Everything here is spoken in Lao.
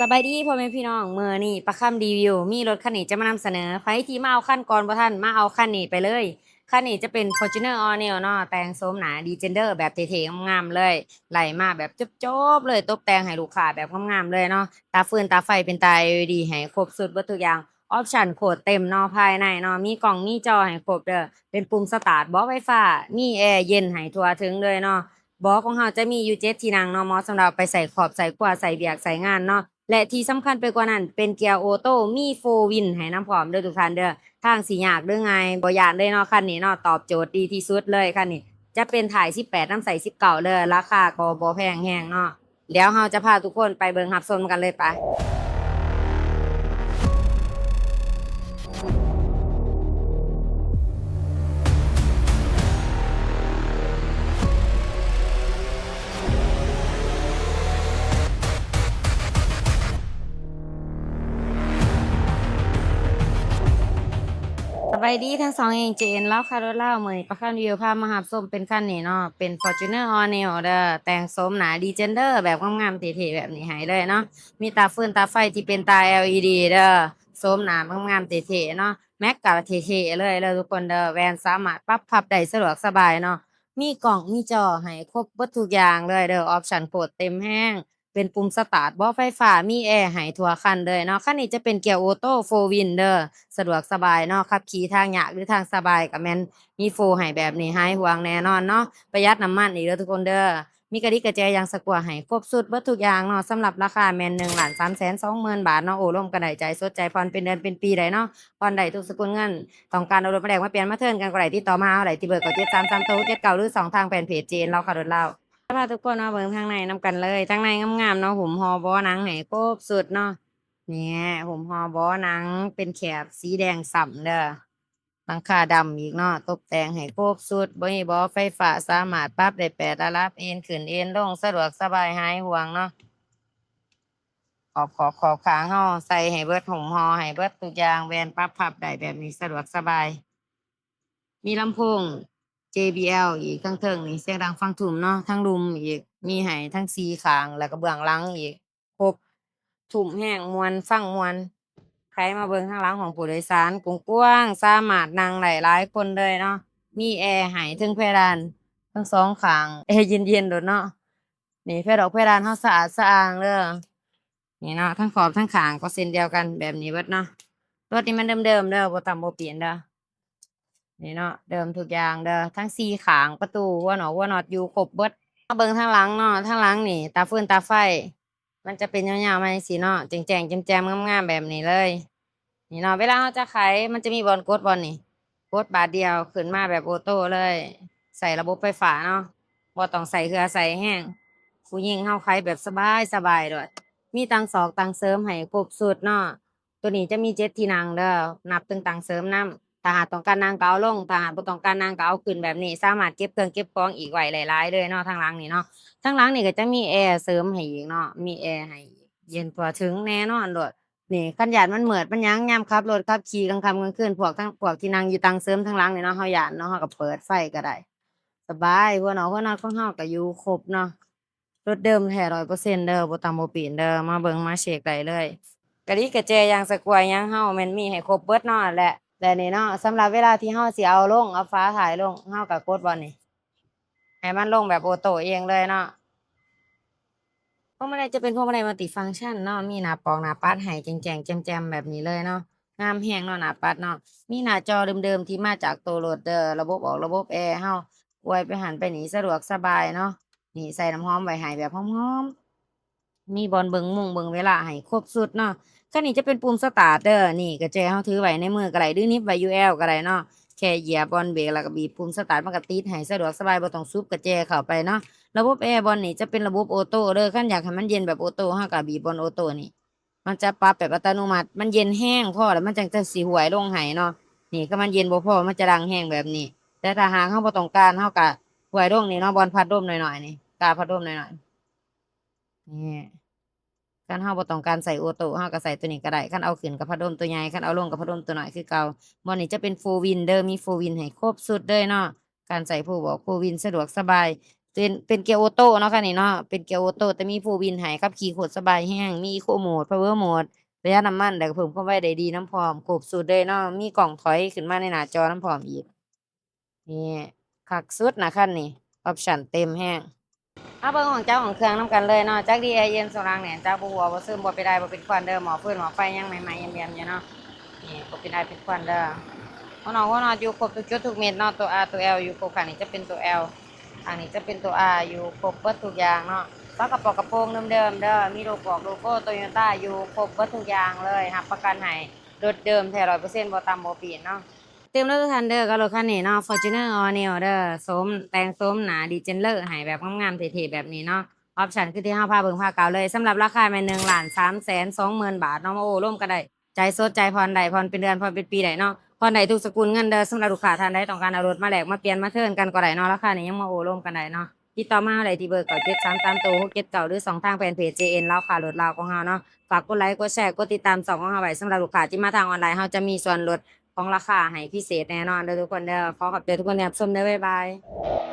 ສະບາຍດີພໍ່ແມ່ພີ່ນ້ອງ, ມື້ນີ້ປາຄຳຣີວິວມີລົດຄັນນີ້ຈະມານຳສະເໜີ. ໃຜທີ່ມາເອົາຄັນກ່ອນບໍ່ທັນ ມາເອົາຄັນນີ້ໄປເລີຍ. ຄັນນີ້ຈະເປັນ Fortuner All New ເນາະ, ແຕ່ງໂສມໜ້າ Defender ແບບເທ່ໆງາມໆເລີຍ, ໄລ່ມາແບບຈົບໆເລີຍ, ຕົບແຕ່ງໃຫ້ລູກຄ້າແບບງາມໆເລີຍເນາະ, ຕາຟືນຕາໄຟເປັນຕາ ແອລ ອີ ດີ ໃຫ້ຄົບຊຸດເບິດທຸກຢ່າງ. ອອບຊັນໂຄດເຕັມເນາະ, ພາຍໃນເນາະ ມີກ້ອງມີຈໍໃຫ້ຄົບເດີ້, ເປັນປຸ່ມສະຕາດ, ເບາະໄຟຟ້າ, ມີແອເຢັນໃຫ້ທົ່ວເຖິງເລີຍເນາະ. ເບາະຂອງເຮົາຈະມີຢູ່ເຈັດທີ່ນັ່ງເນາະ, ເໝາະສຳລັບໄປໃສ່ຄອບໃສ່ຄົວ, ໃສ່ວຽກໃສ່ງານເນາະ. ແລະທີ່ສຳຄັນໄປກວ່ານັ້ນ ເປັນເກຍໂອໂຕ້, ມີໂຟວິນໃຫ້ນຳພ້ອມເດີ້ທຸກທ່ານເດີ້. ທາງຊິຍາກຫຼືງ່າຍ ບໍ່ຢ້ານເລີຍເນາະ, ຄັນນີ້ເນາະ ຕອບໂຈດດີທີ່ສຸດເລີຍ. ຄັນນີ້ຈະເປັນທ້າຍສິບແປດນຳໃສ່ສິບເກົ້າເດີ້, ລາຄາກໍບໍ່ແພງແຮງເນາະ. ດຽວເຮົາຈະພາທຸກຄົນໄປເບິ່ງຮັບຊົມກັນເລີຍ, ໄປ. ສະບາຍດີທັງສອງເອເຈນລາວຄ້າລົດລາວ, ມື້ນີ້ປາຄຳຣີວິວພາມາຮັບຊົມເປັນຄັນນີ້ເນາະ, ເປັນ Fortuner All New ເດີ້, ແຕ່ງໂສມໜ້າ Defender ແບບງາມໆເທ່ໆແບບນີ້ໃຫ້ເລີຍເນາະ. ມີຕາຟືນຕາໄຟທີ່ເປັນຕາ ແອລ ອີ ດີ ເດີ້, ໂສມໜ້າງາມໆເທ່ໆເນາະ, ແມັກກໍເທ່ໆເລີຍເດີ້ທຸກຄົນເດີ້. ແວ່ນສາມາດປັບພັບໄດ້ສະດວກສະບາຍເນາະ, ມີກ້ອງມີຈໍໃຫ້ຄົບເບິດທຸກຢ່າງເລີຍເດີ້, ອອບຊັນໂຄດເຕັມແຮງ. ເປັນປຸ່ມສະຕາດ, ເບາະໄຟຟ້າ, ມີແອໃຫ້ທົ່ວຄັນເລີຍເນາະ. ຄັນນີ້ຈະເປັນເກຍໂອໂຕ້ໂຟວິນເດີ້, ສະດວກສະບາຍເນາະ, ຂັບຂີ່ທາງຍາກຫຼືທາງສະບາຍກໍແມ່ນມີໂຟໃຫ້ແບບນີ້ ຫາຍຫ່ວງແນ່ນອນເນາະ. ປະຢັດນ້ຳມັນອີກເດີ້ທຸກຄົນເດີ້, ມີກະດິກກະແຈ ຢາງສະກົວໃຫ້ຄົບຊຸດເບິດທຸກຢ່າງເນາະ. ສຳລັບລາຄາແມ່ນໜຶ່ງລ້ານສາມແສນສອງໝື່ນບາດເນາະ, ໂອ້ລົມກັນໄດ້, ຈ່າຍສົດຈ່າຍຜ່ອນ ເປັນເດືອນເປັນປີໄດ້ເນາະ, ຜ່ອນໄດ້ທຸກສະກຸນເງິນ. ຕ້ອງການເອົາລົດມາແລກມາປ່ຽນມາເທີນກັນກໍໄດ້, ຕິດຕໍ່ມາຫາເຮົາໄດ້ທີ່ເບີ ເກົ້າເຈັດສາມສາມ ເກົ້າຫົກເຈັດເກົ້າ ຫຼືຊ່ອງທາງແຟນເພຈ ເຈເອັນ ລາວຄ້າລົດລາວ. ຈະພາທຸກຄົນມາເບິ່ງທາງໃນນຳກັນເລີຍ. ທາງໃນງາມໆເນາະ, ຫຸ້ມຫໍ່ເບາະໜັງໃຫ້ຄົບຊຸດເນາະ. ນີ້ ຫຸ້ມຫໍ່ເບາະໜັງເປັນແຖບສີແດງຊ້ຳເດີ້, ຫຼັງຄາດຳອີກເນາະ, ຕົບແຕ່ງໃຫ້ຄົບຊຸດ, ມີເບາະໄຟຟ້າ, ສາມາດປັບໄດ້ແປດລະດັບ, ເອນຂຶ້ນເອນລົງ ສະດວກສະບາຍ ຫາຍຫ່ວງເນາະ. ຂອບຂອບຂອບຂ້າງເຮົາໃສ່ໃຫ້ເບິດ, ຫຸ້ມຫໍ່ໃຫ້ເບິດທຸກຢ່າງ, ແວ່ນປັບພັບໄດ້ແບບນີ້ ສະດວກສະບາຍ. ມີລຳໂພງ ເຈບີແອລ ອີກ, ທາງເທິງນີ້ສຽງດັງຟັງທຸ່ມເນາະ, ທາງລຸ່ມອີກ, ມີໃຫ້ທັງສີ່ຂ້າງ ແລ້ວກໍເບື້ອງຫຼັງອີກ, ຄົບທຸ່ມແຮງ, ມ່ວນ, ຟັງມ່ວນ. ໃຜມາເບິ່ງທາງຫຼັງຫ້ອງຜູ້ໂດຍສານ ກວ້າງໆ, ສາມາດນັ່ງໄດ້ຫຼາຍຄົນເລີຍເນາະ, ມີແອໃຫ້ເທິງເພດານທັງສອງຂ້າງ, ແອເຢັນໆໂລດເນາະ. ນີ້ ເພດອກເພດານເຮົາສະອາດສະອ້າງເດີ້. ນີ້ເນາະ, ທັງຂອບທັງຂ້າງກໍເຊັ່ນດຽວກັນ ແບບນີ້ເບິດເນາະ. ລົດນີ້ມັນເດີມໆເດີ້, ບໍ່ຕຳບໍ່ປີ້ນເດີ້. ນີ້ເນາະ, ເດີມທຸກຢ່າງເດີ້, ທັງສີ່ຂ້າງ, ປະຕູ, ຫົວນອກ, ຫົວນັອດ ຢູ່ຄົບເບິດ. ມາເບິ່ງທາງຫຼັງເນາະ, ທາງຫຼັງນີ້ ຕາຟືນຕາໄຟ ມັນຈະເປັນຍາວໆມາຈັ່ງຊີ້ເນາະ, ແຈ້ງໆແຈ່ມໆງາມໆແບບນີ້ເລີຍ. ນີ້ເນາະ, ເວລາເຮົາຈະໄຂ ມັນຈະມີບ່ອນກົດບ່ອນນີ້, ກົດບາດດຽວຂຶ້ນມາແບບໂອໂຕ້ເລີຍ, ໃຊ້ລະບົບໄຟຟ້າເນາະ, ບໍ່ຕ້ອງໃຊ້ເຫື່ອໃຊ້ແຮງ, ຜູ້ຍິງເຮົາໄຂແບບສະບາຍໆໂລດ. ມີຕັ່ງຊອກຕັ່ງເສີມໃຫ້ຄົບຊຸດເນາະ. ໂຕນີ້ຈະມີເຈັດທີ່ນັ່ງເດີ້, ນັບເຖິງຕັ່ງເສີມນຳ. ຖ້າຫາກຕ້ອງການນັ່ງກໍເອົາລົງ, ຖ້າຫາກບໍ່ຕ້ອງການນັ່ງກໍເອົາຂຶ້ນແບບນີ້, ສາມາດເກັບເຄື່ອງເກັບຂອງອີກໄວ້ໄດ້ຫຼາຍເລີຍເນາະ. ທາງຫຼັງນີ້ເນາະ, ທາງຫຼັງນີ້ກໍຈະມີແອເສີມໃຫ້ອີກເນາະ, ມີແອໃຫ້ອີກ, ເຢັນທົ່ວເຖິງແນ່ນອນໂລດ. ນີ້ ຄັນຢ້ານມັນມືດມັນຫຍັງ ຍາມຂັບລົດຂັບຂີ່ກາງຄ່ຳກາງຄືນ, ພວກທັງ ພວກທີ່ນັ່ງຢູ່ຕັ່ງເສີມທາງຫຼັງນີ້ເນາະ, ເຮົາຢ້ານເນາະ, ເຮົາກໍເປີດໄຟກໍໄດ້ ສະບາຍ. ຫົວນອກຫົວນອດຂອງເຮົາກໍຢູ່ຄົບເນາະ, ລົດເດີມແທ້ຮ້ອຍເປີເຊັນເດີ້, ບໍ່ຕຳບໍ່ປີ້ນເດີ້, ມາເບິ່ງມາເຊັກໄດ້ເລີຍ. ກະດິກກະແຈ ຢາງສະກວຍຫຍັງເຮົາແມ່ນມີໃຫ້ຄົບເບິດເນາະ. ແລະ ແລະນີ້ເນາະ, ສຳລັບເວລາທີ່ເຮົາຊິເອົາລົງ ເອົາຝາທ້າຍລົງ, ເຮົາກໍກົດບ່ອນນີ້ ໃຫ້ມັນລົງແບບໂອໂຕ້ເອງເລີຍເນາະ. ພວງມາໄລຈະເປັນພວງມາໄລມັນຕິຟັງຊັນເນາະ, ມີໜ້າປອກໜ້າປັດໃຫ້ແຈ້ງໆແຈ່ມໆແບບນີ້ເລີຍເນາະ, ງາມແຮງເນາະ ໜ້າປັດເນາະ. ມີໜ້າຈໍເດີມໆທີ່ມາຈາກໂຕລົດເດີ້, ລະບົບອອກລະບົບແອເຮົາ, ອວຍໄປຫັ້ນໄປນີ້ສະດວກສະບາຍເນາະ. ນີ້ ໃສ່ນ້ຳຫອມໄວ້ໃຫ້ແບບຫອມໆ. ມີບ່ອນເບິ່ງໂມງເບິ່ງເວລາໃຫ້ຄົບຊຸດເນາະ. ຄັນນີ້ຈະເປັນປຸ່ມສະຕາດເດີ້, ນີ້ ກະແຈເຮົາຖືໄວ້ໃນມືກໍໄດ້ ຫຼືໜິບໄວ້ຢູ່ແອວກໍໄດ້ເນາະ. ແຄ່ຢຽບບ່ອນເບຣກ ແລ້ວກໍບີບປຸ່ມສະຕາດ ມັນກໍຕິດໃຫ້, ສະດວກສະບາຍ, ບໍ່ຕ້ອງສຸບກະແຈເຂົ້າໄປເນາະ. ລະບົບແອບ່ອນນີ້ຈະເປັນລະບົບໂອໂຕ້ເດີ້, ຄັນຢາກໃຫ້ມັນເຢັນແບບໂອໂຕ້ ເຮົາກໍບີບບ່ອນໂອໂຕ້ນີ້, ມັນຈະປັບແບບອັດຕະໂນມັດ. ມັນເຢັນແຮງພໍແລ້ວ ມັນຈັ່ງຈະຊິຫວຍລົງໃຫ້ເນາະ. ນີ້ ຄັນມັນເຢັນບໍ່ພໍ ມັນຈະດັງແຮງແບບນີ້, ແຕ່ຖ້າຫາກເຮົາບໍ່ຕ້ອງການ ເຮົາກໍຫວຍລົງນີ້ເນາະ, ບ່ອນພັດລົມນ້ອຍໆນີ້, ກາພັດລົມນ້ອຍໆ. ນີ້ ຄັນເຮົາບໍ່ຕ້ອງການໃສ່ໂອໂຕ້ ເຮົາກໍໃສ່ໂຕນີ້ກໍໄດ້, ຄັນເອົາຂຶ້ນກໍພັດລົມໂຕໃຫຍ່, ຄັນເອົາລົງກໍພັດລົມໂຕນ້ອຍຄືເກົ່າ. ບ່ອນນີ້ຈະເປັນໂຟວິນເດີ້, ມີໂຟວິນໃຫ້ຄົບຊຸດເລີຍເນາະ, ການໃສ່ໂຟບອກໂຟວິນສະດວກສະບາຍ. ເປັນ ເປັນເກຍໂອໂຕ້ເນາະ ຄັນນີ້ເນາະ ເປັນເກຍໂອໂຕ້ ແຕ່ມີໂຟວີນໃຫ້ ຂັບຂີ່ໂຄດສະບາຍແຮງ ມີອີໂຄໂໝດ ພາວເວີໂໝດ ປະຢັດນ້ຳມັນ ແລ້ວກໍເພີ່ມຄວາມໄວໄດ້ດີນຳພ້ອມ ຄົບຊຸດເລີຍເນາະ ມີກ້ອງຖອຍຂຶ້ນມາໃນໜ້າຈໍນຳພ້ອມອີກ. ນີ້ຄັກສຸດນະຄັນນີ້ ອອບຊັນເຕັມແຮງ. ມາເບິ່ງຫ້ອງຈັກຫ້ອງເຄື່ອງນຳກັນເລີຍເນາະ ຈັກດີແອເຢັນ ຊ່ວງລ່າງແໜ້ນ ຈັກບໍ່ຮົ່ວບໍ່ຊຶມ ບໍ່ເປັນໄອບໍ່ເປັນຄວັນເດີ ໝໍ້ຟືນໝໍ້ໄຟຍັງໃໝ່ໆແຈ່ມໆຢູ່ເນາະ. ນີ້ບໍ່ເປັນໄອເປັນຄວັນເດີ ຫົວນອກຫົວນອດຢູ່ຄົບທຸກຈຸດທຸກເມັດເນາະ ຕົວ R ຕົວ L ຢູ່ຄົບ ຂ້າງນີ້ຈະເປັນຕົວ L ຂ້າງນີ້ຈະເປັນຕົວ R ຢູ່ຄົບເບິດທຸກຢ່າງເນາະ. ຝາກະເປົາກະໂປງເດີມໆເດີ ມີໂລໂກ້ໂລໂກ້ໂຕໂຍຕ້າຢູ່ຄົບເບິດທຸກຢ່າງເລີຍ ຮັບປະກັນໃຫ້ລົດເດີມແທ້ຮ້ອຍເປີເຊັນ ບໍ່ຕຳບໍ່ປີ້ນເນາະ. ຕື່ມເລີຍທຸກທ່ານເດີ ກັບລົດຄັນນີ້ເນາະ ຟໍຈູນເນີ ອໍນິວເດີ ໂສມ ແຕ່ງໂສມໜ້າດີເຈັນເລີ ໃຫ້ແບບງາມໆເທ່ໆແບບນີ້ເນາະ. ອອບຊັນຄືທີ່ເຮົາພາເບິ່ງພາກ່າວເລີຍ ສຳລັບລາຄາແມ່ນໜຶ່ງລ້ານສາມແສນສອງໝື່ນບາດເນາະ ມາໂອ້ລົມກັນໄດ້ ຈ່າຍສົດ ຈ່າຍຜ່ອນໄດ້ ຜ່ອນເປັນເດືອນ ຜ່ອນເປັນປີໄດ້ເນາະ ຜ່ອນໄດ້ທຸກສະກຸນເງິນເດີ. ສຳລັບລູກຄ້າທ່ານໃດຕ້ອງການເອົາລົດມາແລກມາປ່ຽນມາເທີນກັນກໍໄດ້ເນາະ ລາຄານີ້ຍັງມາໂອ້ລົມກັນໄດ້ເນາະ. ຕິດຕໍ່ມາເຮົາໄດ້ທີ່ເບີ ເກົ້າເຈັດສາມສາມໂຕຫົກເຈັດເກົ້າ ຫຼື ຊ່ອງທາງແຟນເພຈ ເຈເອັນ ລາວຄ້າລົດລາວຂອງເຮົາເນາະ. ຝາກກົດໄລກົດແຊ ກົດຕິດຕາມຊ່ອງຂອງເຮົາໄວ້. ສຳລັບລູກຄ້າທີ່ມາທາງອອນລາຍ ເຮົາຈະມີສ່ວນລົດຂອງລາຄາໃຫ້ພິເສດແນ່ນອນເດີທຸກຄົນເດີ. ຂໍຂອບໃຈທຸກຄົນທີ່ຮັບຊົມເດີ ບາຍບາຍ.